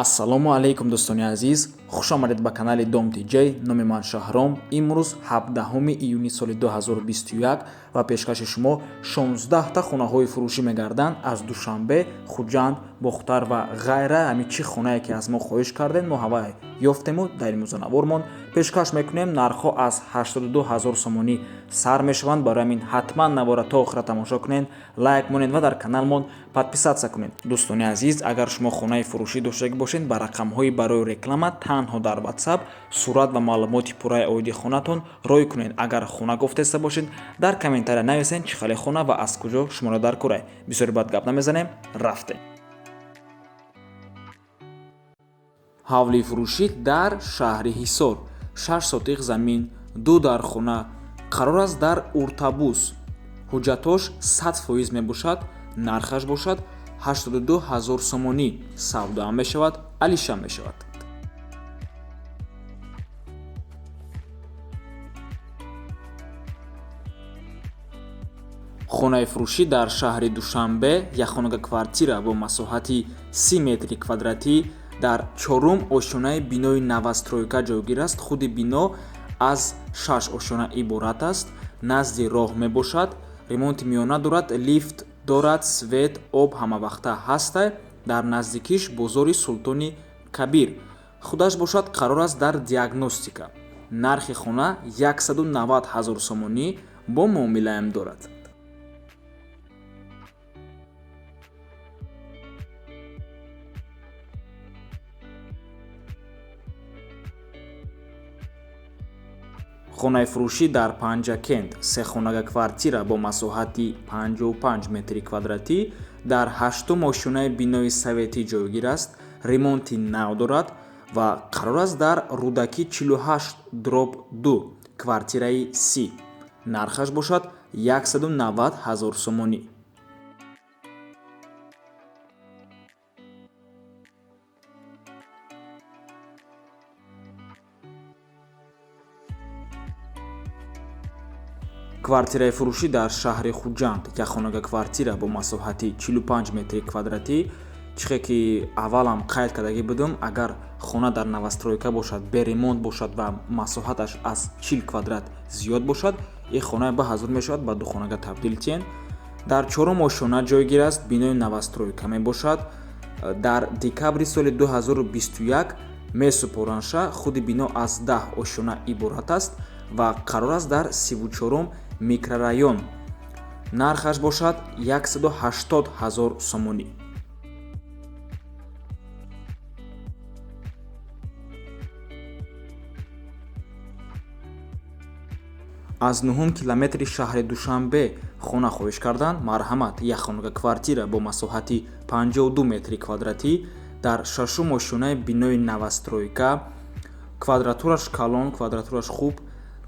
Ассалому алайкум, дӯстони азиз, хуш омадед ба канали Дом Тиҷай. Номи ман Шаҳром. Имрӯз 17 июни соли 2021 ва пешкаши шумо 16та хонаҳои фурӯшӣ мегарданд аз Душанбе, Хуҷанд, Бохтар ва ғайра. Ҳамин чӣ хонае ки аз мо хоҳиш кардем, мо ҳавай ёфтему дар имрӯзанавормон пешкаш мекунем. Нархҳо аз 82 ҳазор сомонӣ сар мешаванд. Барои ҳамин ҳатман навора то охира тамошо кунед, лайк монед ва дар каналмон подписаться кунед. Дӯстони азиз, агар шумо хонаи фурӯшӣ доштагӣ бошед, ба рақамҳои барои реклама танҳо дар WhatsApp сурат ва маълумоти пурраи оиди хонатон рой кунед. Агар хона гуфтеста бошед, дар комментария нависед, чӣ хеле хона ва аз куҷо шуморо дар курай. Бисёри бад гап намезанем, рафтем. Ҳавлии фурӯшӣ дар шаҳри Ҳисор, 6 сотиқ замин, ду дархона, қарор аст дар Уртабус. Ҳуҷҷатош 100% мебошад, нархаш бошад 82 ҳазор сомонӣ. Савдоам мешавад, алишам мешавад. Хонаи фурӯшӣ дар шаҳри Душанбе, якхонага квартира бо масоҳати 30 метри квадратӣ дар чорум ошёнаи бинои новостройка ҷойгир аст. Худи бино аз шаш ошёна иборат аст, назди роҳ мебошад, ремонти миёна дорад, лифт дорад, свет, об ҳамавақта ҳаста. Дар наздикиш бозори Султони Кабир. Худаш бошад қарор аст дар Диагностика. Нархи хона 190 ҳазор сомонӣ, бо муомилаам дорад. Хонаи фурӯшӣ дар Панҷакент, сехонага квартира бо масоҳати 55 метри квадратӣ дар ҳаштум ошёнаи бинои советӣ ҷойгир аст, ремонти нав дорад ва қарор аст дар Рӯдакӣ 48/2, квартираи 30. Нархаш бошад 190 ҳазор сомонӣ. Квартираи фурӯшӣ дар шаҳри Хуҷанд, якхонага квартира бо масоҳати 45 метри квадратӣ. Чихе ки аввалам қайд кардагӣ будум, агар хона дар новостройка бошад, беремонт бошад ва масоҳаташ аз 40 квадрат зиёд бошад, ин хона ба ҳазур мешавад ба духонага табдил тиҳен. Дар чорум ошёна ҷойгир аст, бинои новостройка мебошад. Дар декабри соли 2021 месупоранша. Худи бино аз 10 ошёна иборат аст ва қарор аст дар 34-ум микрорайон. Нархаш бошад 180 ҳазор сомонӣ. Аз нуҳум километри шаҳри Душанбе хона хоҳиш карданд, марҳамат, якхонага квартира бо масоҳати 52 метри квадратӣ дар шашум ошёнаи бинои новостройка. Квадратураш калон, квадратураш хуб,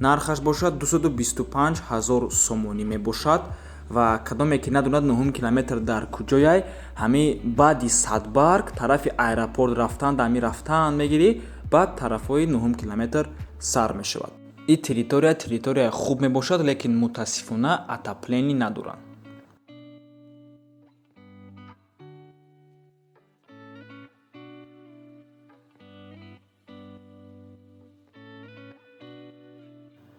нархаш бошад 225 ҳазор сомонӣ мебошад. Ва кадоме ки надонад нуҳум километр дар куҷояй, ҳами баъди Садбарг тарафи аэропорт рафтан, ҳами рафтан мегирӣ, баъд тарафҳои нуҳум километр сар мешавад. Ин территория территорияи хуб мебошад, лекин мутаассифона отопление надоранд.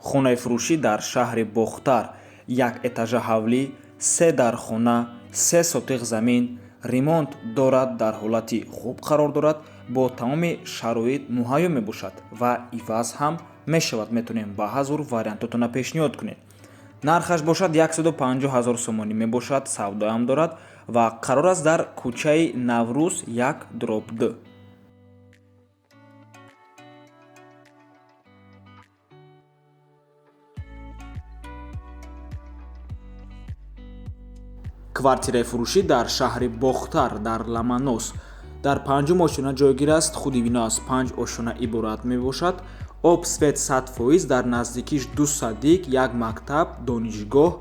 Хонаи фурӯшӣ дар шаҳри Бохтар, як этажа ҳавлӣ, се дархона, се сотиқ замин, ремонт дорад, дар ҳолати хуб қарор дорад, бо тамоми шароит муҳайё мебошад ва иваз ҳам мешавад. Метавонем ба ҳазур вариантотона пешниҳод кунед. Нархаш бошад 150 ҳазор сомонӣ мебошад, савдоам дорад ва қарор аст дар кӯчаи Наврӯз 1/2. Квартираи фурӯшӣ дар шаҳри Бохтар, дар Ламанос, дар панҷум ошёна ҷойгир аст. Худи бино аз панҷ ошёна иборат мебошад. Об, свет 100%, дар наздикиш ду садик, як мактаб, донишгоҳ.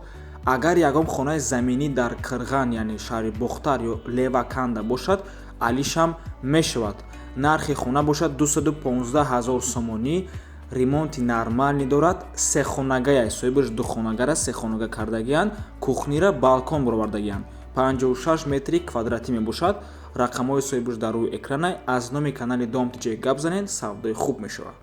Агар ягон хонаи заминӣ дар Қирған, яъне шаҳри Бохтар ё Леваканда бошад, алишам мешавад. Нархи хона бошад 215 ҳазор сомонӣ, ремонти нормальный дорад, сехонагая, соҳибаш духонагара сехонага кардагиянд, кухнира балкон баровардагиянд. 56 метри квадратӣ мебошад. Рақамҳои соҳибаш дар рӯи экранай. Аз номи канали Дом ТҶ гап занед, савдои хуб мешавад.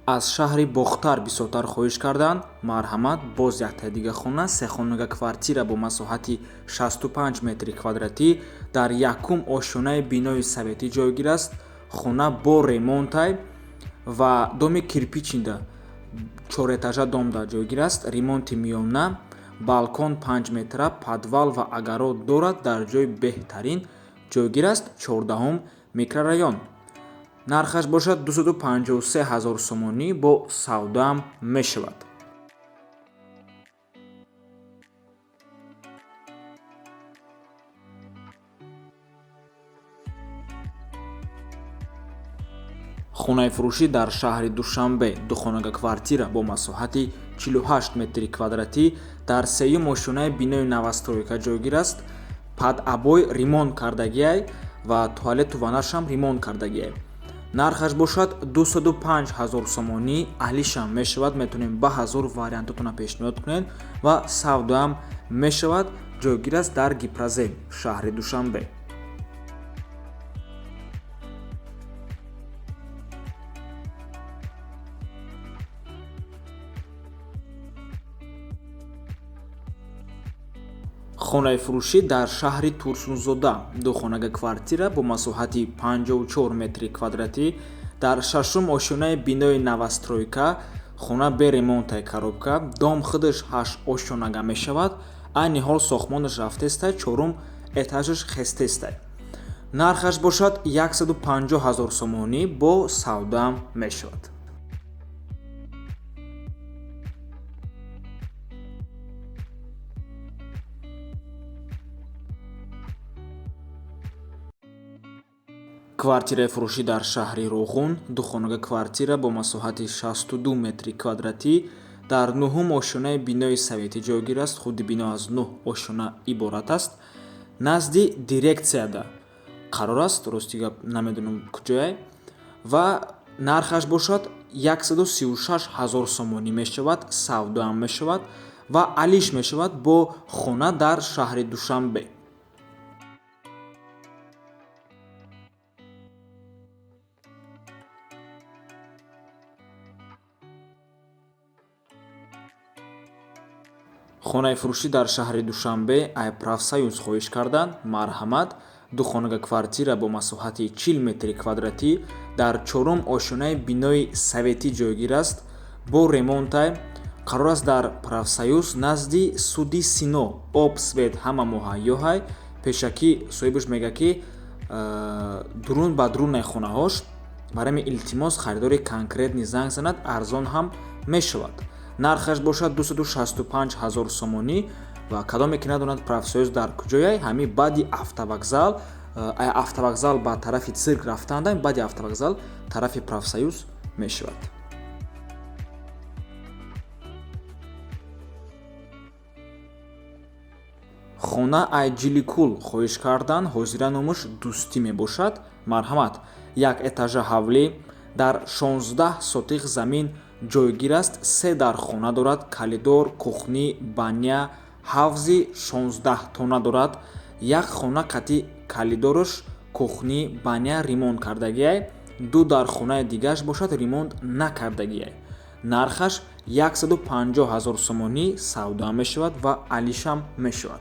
Аз шаҳри Бохтар бисёртар хоҳиш карданд. Марҳамат, боз яктаи дига хона, сехонага квартира бо масоҳати 65 метри квадратӣ дар якум ошёнаи бинои советӣ ҷойгир аст. Хона бо ремонтай ва доми кирпичинда, чорэтажа домда ҷойгир аст. Ремонти миёна, балкон 5 метра, подвал ва огород дорад. Дар ҷои беҳтарин ҷойгир аст, 14 микрорайон. Нархаш бошад 253 ҳазор сомонӣ, бо савдоам мешавад. Хонаи фурӯшӣ дар шаҳри Душанбе, духонага квартира бо масоҳати 48 метри квадратӣ дар сеюм ошёнаи бинои новостройка ҷойгир аст. Под обои ремонт кардагиай ва туалету ваннашам ремонт кардагиай. Нархаш бошад 205 ҳазор сомонӣ, алишам мешавад. Метавонем ба ҳазор вариантотона пешниҳод кунед ва савдоам мешавад. Ҷойгир аст дар Гипрозем, шаҳри Душанбе. Хонаи фурӯшӣ дар шаҳри Турсунзода, духонага квартира бо масоҳати 54 метри квадратӣ дар шашум ошёнаи бинои новостройка. Хона бе ремонтаи коробка, дом худаш 8 ошёнага мешавад. Айни ҳол сохтмонаш рафтестай, чорум этажаш хестестай. Нархаш бошад 150 ҳазор сомонӣ, бо савдаам мешавад. Квартираи фурӯшӣ дар шаҳри Роғун, духонага квартира бо масоҳати 62 метри квадратӣ дар нуҳум ошёнаи бинои советӣ ҷойгир аст. Худи бино аз 9 ошёна иборат аст. Назди дирексияда қарор аст, рости гап намедонам куҷояй, ва нархаш бошад 136 ҳазор сомонӣ мешавад, савдоам мешавад ва алиш мешавад бо хона дар шаҳри Душанбе. Хонаи фурӯшӣ дар шаҳри Душанбе ай профсоюз хоҳиш карданд. Марҳамат, духонага квартира бо масоҳати 40 метри квадратӣ дар чорум ошёнаи бинои советӣ ҷойгир аст. Бо ремонтай, қарор аст дар профсоюз, назди суди Сино. Об, свет ҳама муҳайёҳай. Пешакӣ соҳибаш мегӯяд, ки дурун ба дурунай хонаҳош. Барои илтимос, харидори конкретный занг занад, арзон ҳам мешавад. Нархаш бошад 265 ҳазор сомонӣ. Ва кадоме ки надонад профсоюз дар куҷояй, ҳами баъди автовокзал, автовокзал ба тарафи цирк рафтанда, баъди автовокзал тарафи профсоюз мешавад. Хона ай Ҷиликул хоҳиш кардан, ҳозира номаш Дӯстӣ мебошад. Марҳамат, як этажа ҳавлӣ дар 16 сотих замин ҷойгир аст. Се дар хона дорад, коридор, кухня, баня, ҳавзи 16 тона дорад. Як хона қати коридораш, кухня, баня ремонт кардагиай. Ду дар хонаи дигааш бошад ремонт накардагиай. Нархаш 150 ҳазор сомонӣ, савдо мешавад ва алишам мешавад.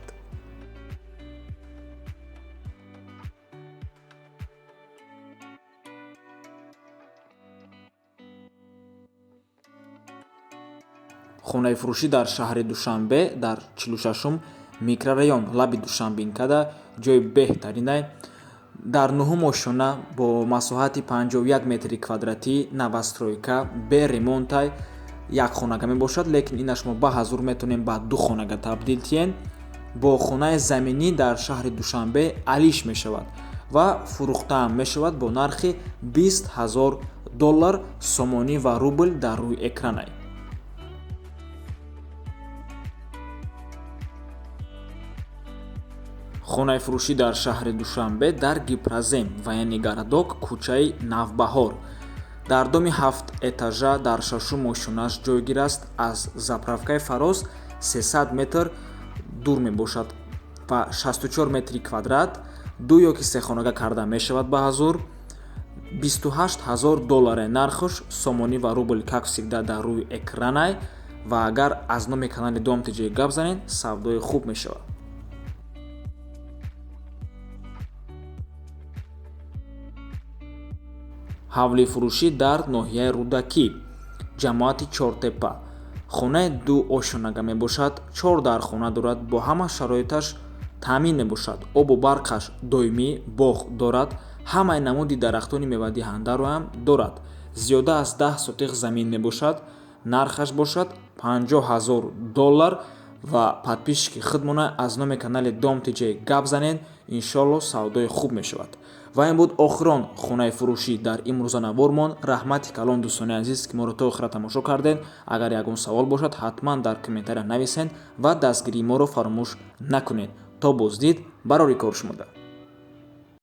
Хонаи фурӯшӣ дар шаҳри Душанбе дар 46 микрорайон, лаби Душанбинкада, ҷои беҳтаринай. Дар нуҳум ошёна бо масоҳати 51 метри квадратӣ, новостройка, бе ремонтай, як хонага мебошад, лекин инаш мо ба ҳазур метавонем ба ду хонага табдил тиҳем. Бо хонаи заминӣ дар шаҳри Душанбе алиш мешавад ва фурӯхтаам мешавад бо нархи 20 ҳазор доллар, сомонӣ ва рубл дар рӯи экранай. Хонаи фурӯшӣ дар шаҳри Душанбе дар Гипрозем, военный городок, кӯчаи Навбаҳор, Дар доми 7 этажа дар шашум ошёнаш ҷойгир аст. Аз заправкаи Фароз 300 метр дур мебошад ва 64 метри квадрат, ду ёки се хонага карда мешавад ба ҳазур. 28 ҳазор долларе нархаш, сомонӣ ва рубл как всегда дар рӯи экранай ва агар аз номи канали Дом ТЖ гап занед, савдои хуб мешавад. Ҳавлифурӯшӣ дар ноҳияи Рӯдакӣ, ҷамоати Чортепа. Хонаи ду ошёнага мебошад, 4 дархона дорад, бо ҳама шароиташ таъмин мебошад. Обу барқаш доимӣ, боғ дорад, ҳамаи намуди дарахтони мевадиҳандаро ҳам дорад. Зиёда аз 10 сотих замин мебошад. Нархаш бошад 50 ҳазор доллар ва подписчики худмона аз номи канали Дом ТЖ гап занед, иншоалло савдои хуб мешавад. Ва ин буд охирон хонаи фурӯшӣ дар имрӯза навормон. Раҳмати калон, дӯстони азиз, ки моро то охира тамошо кардед. Агар ягон савол бошад, ҳатман дар комментария нависед ва дастгирии моро фаромӯш накунед. То боздид, барори кор шумода.